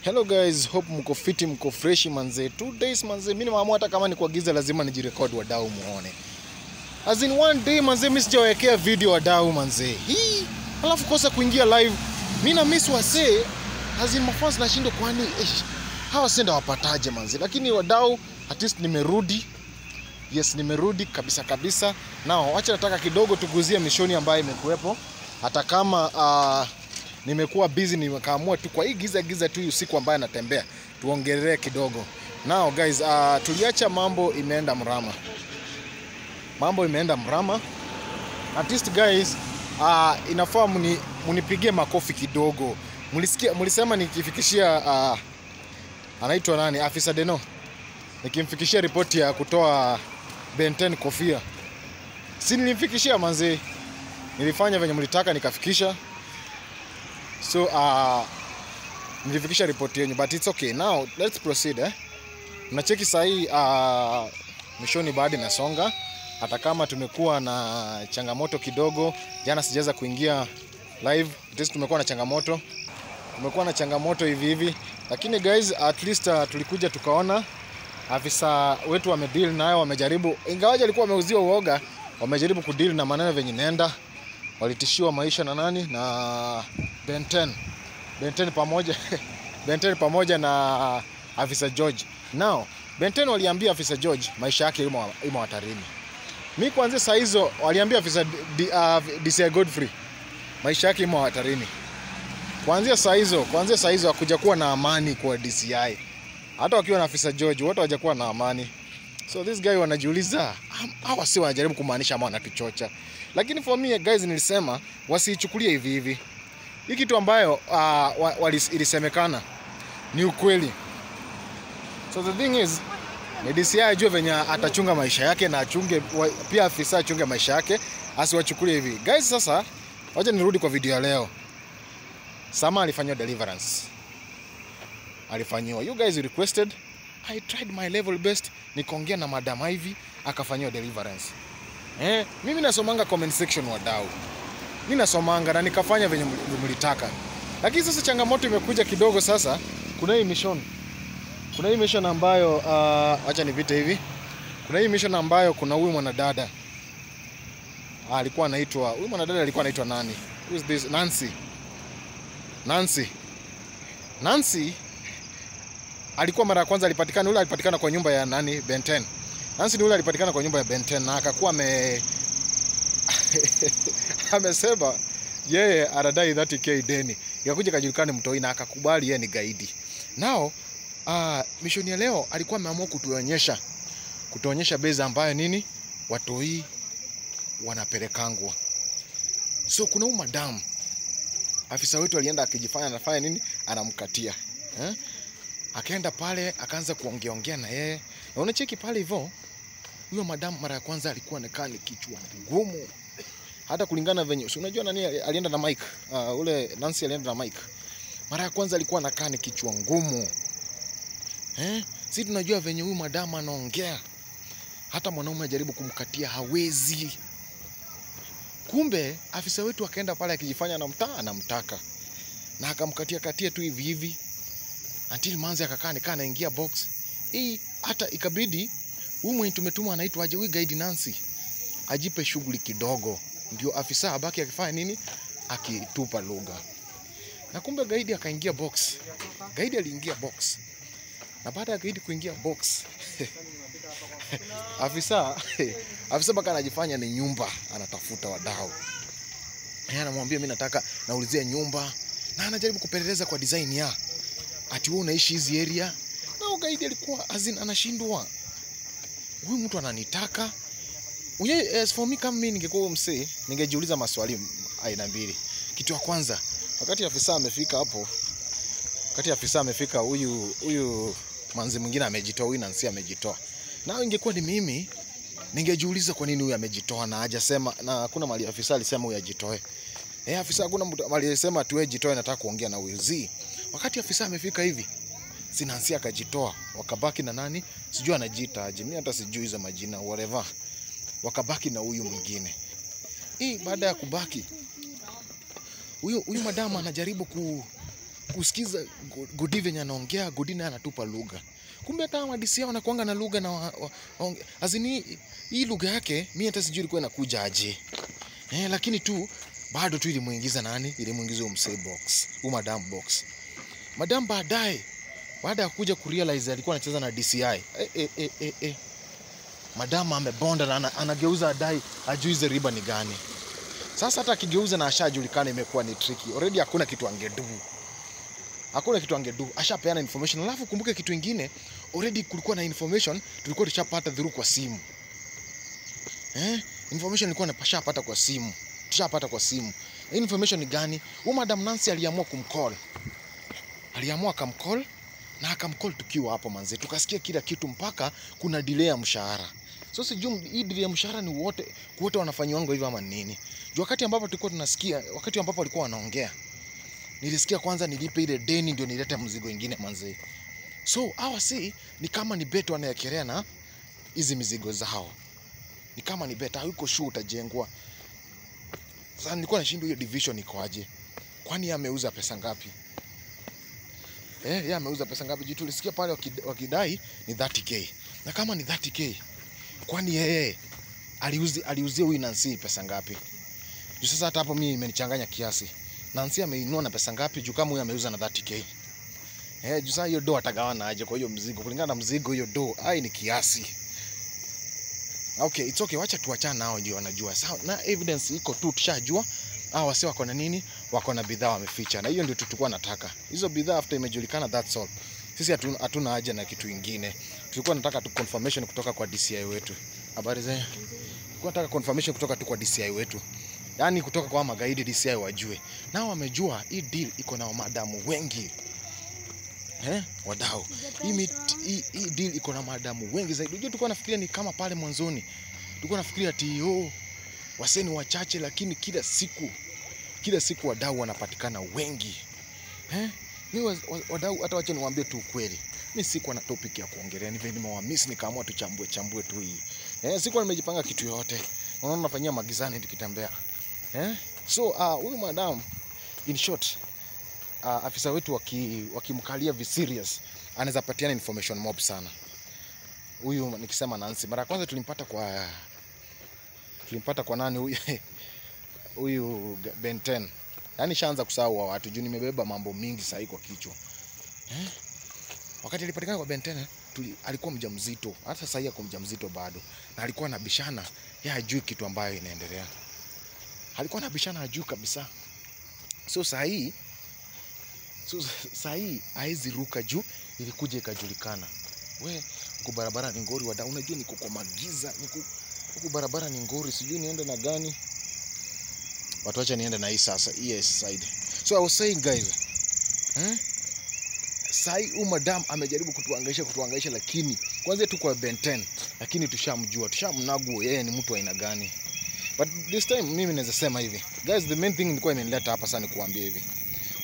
Hello guys, hope mko fiti, mko fresh manze. 2 days manze, mimi nimeamua hata kama ni kuagiza lazima nijirecord wadau muone. As in one day manze, mimi sijawekea video wadau manze. Hii, alafu kosa kuingia live. Mimi na miss wase, as in mafans nashindwa kwani hawa senda wapataje manze. Lakini wadau, at least nimerudi. Yes, nimerudi kabisa kabisa. Now, wacha nataka kidogo tuguzie mishoni ambayo imekuwepo. Hata kama nimekuwa busy, nimekaamua tu kwa hii giza giza tu usiku ambaye natembea tuongelee kidogo. Now guys, tuliacha mambo imeenda mrama. Mambo imeenda mrama. At least guys, inafaa munipigie makofi kidogo. Mlisikia, mlisema nikifikishia anaitwa nani? Afisa Deno. Nikimfikishia ripoti ya kutoa Ben 10 kofia. Si nilimfikishia manze. Nilifanya venye mlitaka nikafikisha. So nilifikisha ripoti yenu, but it's okay. Now let's proceed eh. Mnacheki sahi mishoni bado inasonga. Hata kama tumekuwa na changamoto kidogo, jana sijaweza kuingia live. At least tumekuwa na changamoto. Tumekuwa na changamoto hivi hivi. Lakini guys, at least tulikuja tukaona afisa wetu wamedeal nayo, wamejaribu. Ingawaje alikuwa ameuziwa uoga, wamejaribu kudeal na maneno venye nenda. Walitishiwa maisha na nani? Na Ben 10. Ben 10 pamoja Ben 10 pamoja na Afisa George. Now, Ben 10 waliambia Afisa George maisha yake imo hatarini. Mimi kwanza saa hizo waliambia Afisa DCI Godfrey maisha yake imo hatarini. Kuanzia saa hizo hakuja kuwa na amani kwa DCI. Hata wakiwa na Afisa George wote hawajakuwa na amani. So this guy wanajiuliza, hawa si wanajaribu kumaanisha ama wanatuchocha. Lakini for me guys, nilisema wasiichukulie hivi hivi. Hii kitu ambayo ilisemekana ni ukweli. So the thing is, ni DCI ajue venye atachunga maisha yake na achunge pia afisa achunge maisha yake, asiwachukulie hivi. Guys, sasa wacha nirudi kwa video ya leo. Sama alifanywa deliverance. Alifanywa. You guys requested, I tried my level best, nikaongea na Madam Ivy akafanywa deliverance. Mimi nasomanga comment section wadau. Mimi nasomanga na nikafanya venye mlitaka. Lakini sasa changamoto imekuja kidogo sasa. Kuna hii mission. Kuna hii mission ambayo acha nipite hivi. Kuna hii mission ambayo kuna huyu mwanadada. Alikuwa anaitwa, huyu mwanadada alikuwa anaitwa nani? Who is this? Nancy. Nancy. Nancy alikuwa mara ya kwanza alipatikana, yule alipatikana kwa nyumba ya nani? Ben 10. Nancy ni yule alipatikana kwa nyumba ya Ben 10 na akakuwa amesema yeye anadai 30k deni. Ikakuja kajulikana mtoi na akakubali yeye ni gaidi. Now, mission ya leo alikuwa ameamua kutuonyesha base ambayo nini watoi wanapelekangwa. So kuna huyu madam afisa wetu alienda akijifanya anafanya nini, anamkatia. Akaenda pale akaanza kuongeongea na yeye. Na unacheki pale hivyo, huyo madam mara ya kwanza alikuwa anakaa ni kichwa ngumu. Hata kulingana venye, si unajua nani alienda na Mike, ule Nancy alienda na Mike. Mara ya kwanza alikuwa anakaa ni kichwa ngumu. Si tunajua venye huyu madam anaongea. Hata mwanaume ajaribu kumkatia hawezi. Kumbe afisa wetu akaenda pale akijifanya anamtaka. Na akamkatia katia tu hivi hivi. Until manzi akakaa nikaa anaingia box. Hii hata ikabidi huyu mwenye tumetuma anaitwa aje, huyu guide Nancy ajipe shughuli kidogo ndio afisa abaki akifanya nini, akitupa lugha. Na kumbe guide akaingia box. Guide aliingia box. Na baada ya guide kuingia box afisa baka anajifanya ni nyumba anatafuta wadau. Yeye anamwambia mimi nataka naulizia nyumba, na anajaribu kupeleleza kwa design ya ati wewe unaishi hizi area. Na guide alikuwa azin anashindwa. Huyu mtu ananitaka. As for me, kama mimi ningekuwa msee, ningejiuliza maswali aina mbili. Kitu ya kwanza, wakati afisa amefika hapo, wakati afisa amefika huyu manzi mwingine amejitoa, huyu Nancy amejitoa. Na ingekuwa ni mimi, ningejiuliza kwa nini huyu amejitoa na hajasema, na hakuna mali afisa alisema huyu ajitoe. Afisa hakuna mali alisema tuwe jitoe, nataka kuongea na huyu Z. Wakati afisa amefika hivi, si Nancy akajitoa, wakabaki na nani? Sijui anajiita aje, mimi hata sijui hizo majina whatever. Wakabaki na huyu mwingine. Hii baada ya kubaki, huyu madam anajaribu Kusikiza Godi venye anaongea, Godi naye anatupa lugha. Kumbe hata wa DCI wanakuanga na lugha na azini hii lugha yake mimi hata sijui ilikuwa inakuja aje. Lakini tu bado tu ilimuingiza nani? Ilimuingiza umsee box, madam box. Madam baadaye baada ya kuja kurealize alikuwa anacheza na DCI. Madam amebonda na anageuza adai ajui hizo riba ni gani. Sasa hata akigeuza na ashajulikana imekuwa ni tricky. Already hakuna kitu angedu. Hakuna kitu angedu. Ashapeana information. Alafu kumbuke kitu kingine, already kulikuwa na information tulikuwa tushapata through kwa simu. Information ilikuwa napashapata kwa simu. Tushapata kwa simu. Information ni gani? Huyu Madam Nancy aliamua kumcall. Aliamua akamcall na akamcall tukiwa hapo manze. Tukasikia kila kitu mpaka kuna delay ya mshahara. So sijui hii delay ya mshahara ni wote wanafanyiwa hivyo ama nini. Juu wakati ambapo tulikuwa tunasikia, wakati ambapo walikuwa wanaongea, nilisikia kwanza nilipe ile deni ndio nilete mzigo mwingine manze. So hawa si ni kama ni bet wanaekelea na hizi mizigo zao. Ni kama ni bet, hayuko sure utajengwa. Sasa nilikuwa nashindwa hiyo division iko aje. Kwani ameuza pesa ngapi? Yeye ameuza pesa ngapi? Juu tulisikia pale wakidai ni 30k. Na kama ni 30k, kwani yeye aliuzia huyu Nancy pesa ngapi? Juu sasa hata hapo mimi imenichanganya kiasi. Nancy ameinua na pesa ngapi juu kama huyu ameuza na 30k? Juu sasa hiyo do atagawana aje kwa hiyo mzigo? Kulingana na mzigo hiyo do, ai ni kiasi. Okay, it's okay, wacha tuachane nao ndio wanajua. Sawa, na evidence iko tu tushajua. Ah, wasi wako na nini? Wako na bidhaa wameficha. Na hiyo ndio tulikuwa nataka. Hizo bidhaa after imejulikana, that's all. Sisi hatuna haja na kitu kingine. Tulikuwa nataka tu confirmation kutoka kwa DCI wetu. Habari zenu? Tulikuwa nataka confirmation kutoka tu kwa DCI wetu. Yaani kutoka kwa magaidi DCI wajue. Nao wamejua hii deal iko na madamu wengi. Wadau. Hii deal iko na madamu wengi zaidi. Unajua tulikuwa nafikiria ni kama pale mwanzoni. Tulikuwa nafikiria ati waseni wachache, lakini kila siku wadau wanapatikana wengi. Mimi wadau hata wacha niwaambie tu ukweli. Mimi sikuwa na topic ya kuongelea, ni vile nimewamiss nikaamua tuchambue chambue tu hii. Sikuwa nimejipanga kitu yote. Unaona nafanyia magizani tukitembea. So huyu madam in short, afisa wetu wakimkalia vi serious anaweza patiana information mob sana. Huyu nikisema Nancy, mara kwanza tulimpata kwa nani huyu? Huyu Ben 10. Yaani shaanza kusahau wa watu juu nimebeba mambo mingi sasa kwa kichwa. Wakati alipatikana kwa Ben 10 alikuwa mjamzito. Hata sasa yuko mjamzito bado. Na alikuwa anabishana, yeye hajui kitu ambayo inaendelea. Alikuwa anabishana hajui kabisa. So sahi haezi ruka juu ilikuja ikajulikana. We huko barabara ni ngori wadau, unajua niko kwa magiza, niko huko barabara ni ngori, sijui niende na gani. Watu wacha niende na hii sasa, hii side. So I was saying guys, sai madam amejaribu kutuangaisha lakini kwanza tu kwa Ben 10, lakini tushamjua, tushamnagu yeye ni mtu aina gani. But this time mimi naweza sema hivi. Guys, the main thing nilikuwa imenileta hapa sana kuambia hivi.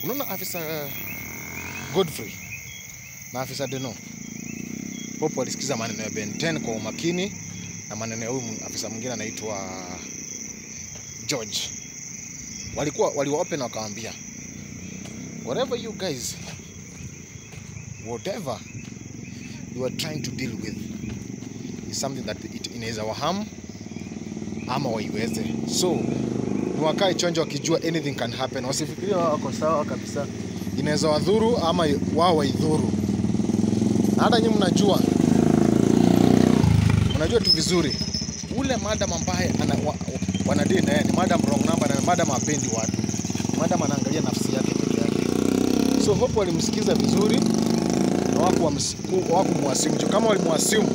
Unaona afisa Godfrey na afisa Deno, Popo alisikiza maneno ya Ben 10 kwa umakini na maneno ya huyu afisa mwingine anaitwa George. Waliwa open wakaambia, whatever you guys, whatever you are trying to deal with is something that it inaweza wahamu ama waiweze. So ni wakae chonjo wakijua anything can happen. Wasifikirie wao wako sawa kabisa. Inaweza wadhuru ama wao waidhuru. Hata nyinyi mnajua tu vizuri. Ule madam ambaye wanadili na yeye ni madam wrong number, na madam hapendi watu. Madam anaangalia nafsi yake peke yake. So hope walimsikiza vizuri na hawakumwasimu. Kama walimwasimu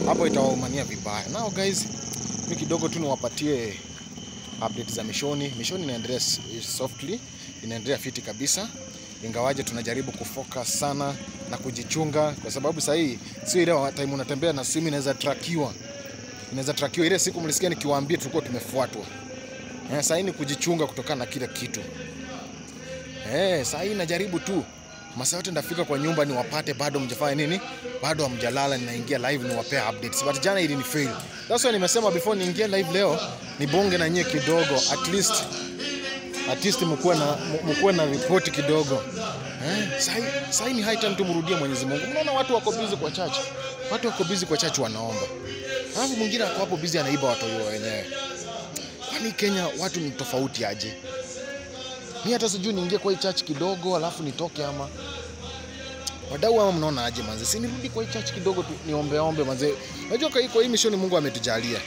hapo itawaumania vibaya. Now guys, mimi kidogo tu niwapatie update za mishoni. Mishoni inaendelea softly, inaendelea fiti kabisa. Ingawaje tunajaribu kufocus sana na kujichunga kwa sababu sasa hii sio ile time unatembea na simu inaweza trackiwa. Inaweza trackiwa. Ile siku mlisikia nikiwaambia tulikuwa tumefuatwa. Sasa hii ni kujichunga kutokana na kila kitu. Sasa hii najaribu tu masaa yote ndafika kwa nyumba niwapate bado mjafanya nini? Bado hamjalala, ninaingia live niwapea updates. But jana ili ni fail. That's why nimesema before niingie live leo nibonge na nyie kidogo at least. At least mkuwe na report kidogo. Sai ni high time tumrudie Mwenyezi Mungu. Mnaona watu wako busy kwa church. Watu wako busy kwa church wanaomba. Alafu mwingine ako hapo busy anaiba watu wao wenyewe. Kwani Kenya watu ni tofauti aje? Mimi hata sijui niingie kwa hii church kidogo alafu nitoke ama wadau, ama mnaona aje manze? Si nirudi kwa hii church kidogo tu niombe manze. Unajua kwa hii mission Mungu ametujalia.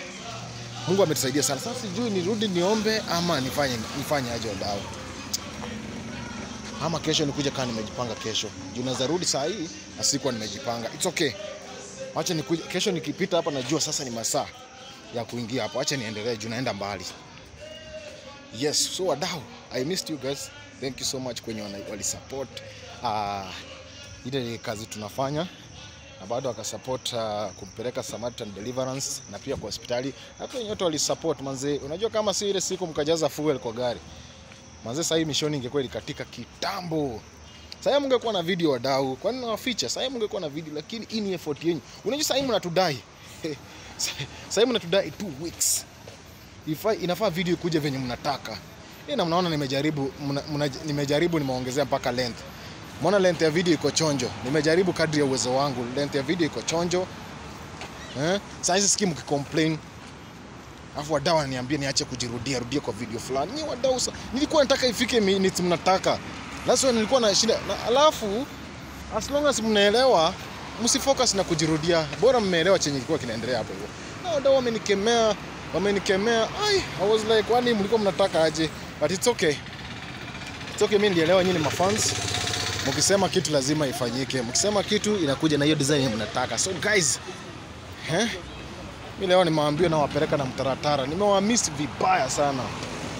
Mungu ametusaidia sana. Sasa sijui nirudi niombe ama nifanye aje wadau. Ama kesho nikuje kama nimejipanga kesho. Juu naweza rudi saa hii na sikuwa nimejipanga. It's okay. Acha nikuje kesho, nikipita hapa najua sasa ni masaa ya kuingia hapo. Acha niendelee juu naenda mbali. Yes, so wadau, I missed you guys. Thank you so much kwenye wali support ile kazi tunafanya, na bado wakasupport kumpeleka Samaritan Deliverance na pia kwa hospitali. Na pia nyote wali support manze. Unajua kama si ile siku mkajaza fuel kwa gari manze, sasa hii mission ingekuwa ilikatika kitambo. Sasa mngekuwa na video wadau, kwa nini nawaficha? Sasa mngekuwa na video, lakini hii ni effort yenu. Unajua sasa mnatudai. Sasa mnatudai 2 weeks. Inafaa video ikuje venye mnataka. Na mnaona nimejaribu, nimejaribu nimeongezea mpaka length. Mbona length ya video iko chonjo? Nimejaribu kadri ya uwezo wangu. Length ya video iko chonjo. Sasa hizi sikimu mkicomplain. Alafu wadau wananiambia niache kujirudia rudia kwa video fulani. Ni wadau, nilikuwa nataka ifike minutes mnataka. That's why nilikuwa na shida. Alafu as long as mnaelewa, msifocus na kujirudia. Bora mmeelewa chenye kilikuwa kinaendelea hapo hivyo. Na wadau wamenikemea. Ai, I was like, kwani mlikuwa mnataka aje? But it's okay. It's okay, mimi nilielewa nyinyi ni mafans. Mkisema kitu lazima ifanyike. Mkisema kitu inakuja na hiyo design mnataka. So guys, mimi leo nimewaambia na wapeleka na mtaratara. Nimewamiss vibaya sana.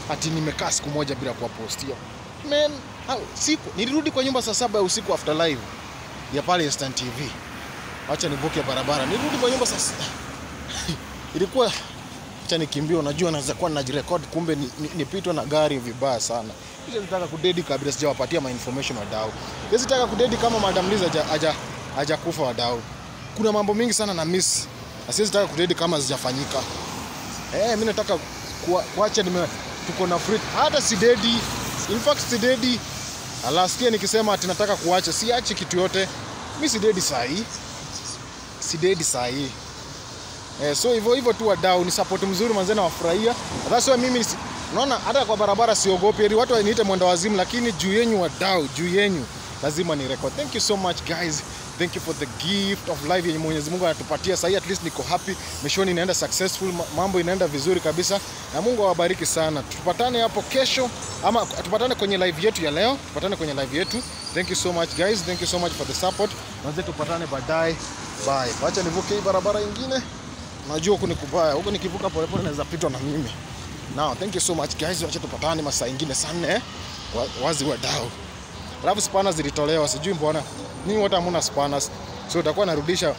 Ati nimekaa siku moja bila kuwapostia. Man, siku nilirudi kwa nyumba saa 7 ya usiku after live ya pale Eastern TV. Acha nivuke barabara. Nilirudi kwa nyumba saa ilikuwa acha nikimbie, unajua naweza kuwa najirecord kumbe nipitwa na gari vibaya sana. Kisha nitaka kudedi kabla sijawapatia my information wadau. Siwezi taka kudedi kama Madam Liz hajakufa wadau. Kuna mambo mingi sana na miss. Na siwezi taka kudedi kama zijafanyika. Mimi nataka kuacha tuko na free. Hata si dedi. In fact si dedi. Alasikia nikisema ati nataka kuacha, siachi kitu yote. Mimi si dedi sahi. Si dedi sahi. So hivyo hivyo tu wadau, ni support mzuri manze na wafurahia. That's why mimi unaona hata kwa barabara siogopi. Ili watu waniite mwenda wazimu, lakini juu yenu wadau, juu yenu lazima ni record. Thank you so much guys. Thank you for the gift of life yenye Mwenyezi Mungu anatupatia. Sasa at least niko happy. Mission inaenda successful, mambo inaenda vizuri kabisa. Na Mungu awabariki sana. Tupatane hapo kesho ama tupatane kwenye live yetu ya leo. Tupatane kwenye live yetu. Thank you so much guys. Thank you so much for the support. Manze tupatane baadaye. Bye. Acha nivuke hii barabara nyingine. Najua huku ni kubaya. Huku nikivuka pole pole naweza pitwa na mimi. Now, thank you so much guys. Wacha tupatane masaa ingine sana Wazi wadau. Alafu spanners zilitolewa, sijui mbona. Ninyi wote hamna spanners. So utakuwa narudisha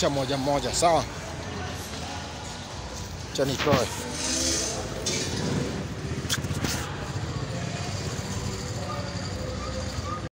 moja moja, sawa? Acha nitoe.